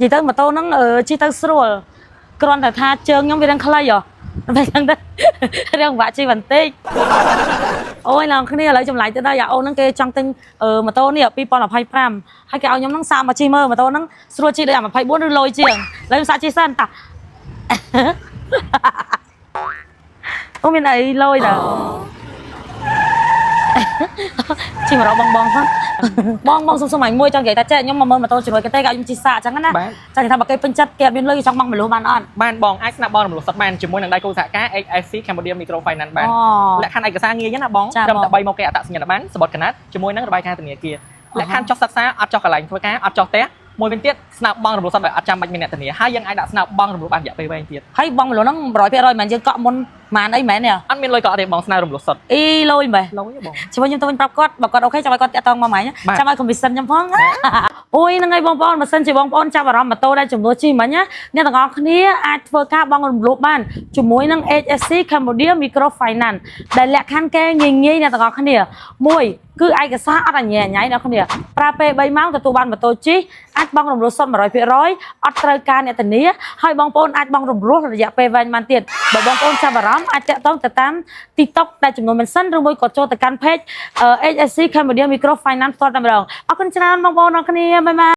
និយាយទៅម៉ូតូហ្នឹងជិះទៅស្រួលគ្រាន់តែថាជើងខ្ញុំវារាងខ្លីហ៎ពេលហ្នឹងទៅ រាងពិបាកជិះបន្តិចអូយអ្នកគ្នាឥឡូវចម្លែកទៅដល់យ៉ាអូនហ្នឹងគេចង់ទិញម៉ូតូនេះ2025ហើយគេឲ្យខ្ញុំហ្នឹងសាកមកជិះមើលម៉ូតូហ្នឹងស្រួលជិះដូចអា24ឬលយជាងឥឡូវខ្ញុំសាកជិះសិនតា អូមានអីលយតាជិះមករកបងបងហ្នឹងបងបងសុំសុំអញមួយចង់និយាយថាចេះខ្ញុំមកមើលម៉ូតូជាមួយគេទេគេឲ្យខ្ញុំជិះសាកអញ្ចឹងណា បាទ ចង់និយាយថាបើគេពេញចិត្តគេអត់មានលុយគេចង់បង់មលុះបានអត់ បានបងអាចស្នាក់បងរំលោះសិទ្ធបានជាមួយនឹងដៃគូសហការ HSC Cambodia Micro Finance បាន អូ លក្ខខណ្ឌឯកសារងាយណាស់បង ចា ត្រឹមតែ បង 3មកគេអត្តសញ្ញាណប័ណ្ណសម្បត្តិកណាត់ជាមួយនឹងរបាយការណ៍ធនាគារលក្ខខណ្ឌចុះសិក្សាអត់ចុះកន្លែងធ្វើការអត់ចុះផ្ទះមួយវិញទៀតស្នើបង់រំលោះសិទ្ធដោយអត់ចាំបាច់មានអ្នកធានាហើយយើងអាចដាក់ស្នើបង់រំលោះបានរយៈពេលវែងទៀត ហើយបងមលុះហ្នឹង100%មិនមែនយើងកក់មុនម៉ានអីមែនទេ អត់មានលុយកក់ទេបងស្នើរំលោះសិទ្ធ អីលយមែន លុយទេបង ជាមួយខ្ញុំទៅវិញប្រាប់គាត់បើគាត់ OK ចាំឲ្យគាត់តាក់ទងមកម៉ែ បាទ ចាំឲ្យ commission ខ្ញុំផងអូយហ្នឹងហើយបងប្អូនបើសិនជាបងប្អូនចាប់អារម្មណ៍ម៉ូតូដែលចំនួនជិះមិញណាអ្នកទាំងអស់គ្នាអាចធ្វើការបង់រំលោះបានជាមួយនឹង HSC Cambodia Micro Finance ដែលលក្ខខណ្ឌគេងាយងាយអ្នកទាំងអស់គ្នាមួយគឺឯកសារអត់អញ្ញែអញ្ញៃអ្នកគ្នាប្រើពេល3ម៉ោងទទួលបានម៉ូតូជិះអាចបង់រំលោះសុទ្ធ100%អត់ត្រូវការអ្នកធានាហើយបងប្អូនអាចបង់រំលោះរយៈពេលវែងបានទៀតបើបងប្អូនចាប់អារម្មណ៍អាចតាក់ទងទៅតាម TikTok ដែលចំនួនមិនសិនឬមួយក៏ចូលទៅកាន់ page HSC Cambodia Micro Finance ផ្ទាល់តែម្ដងអរគុណច្រើនបងប្អូនអរគ្នាbye bye.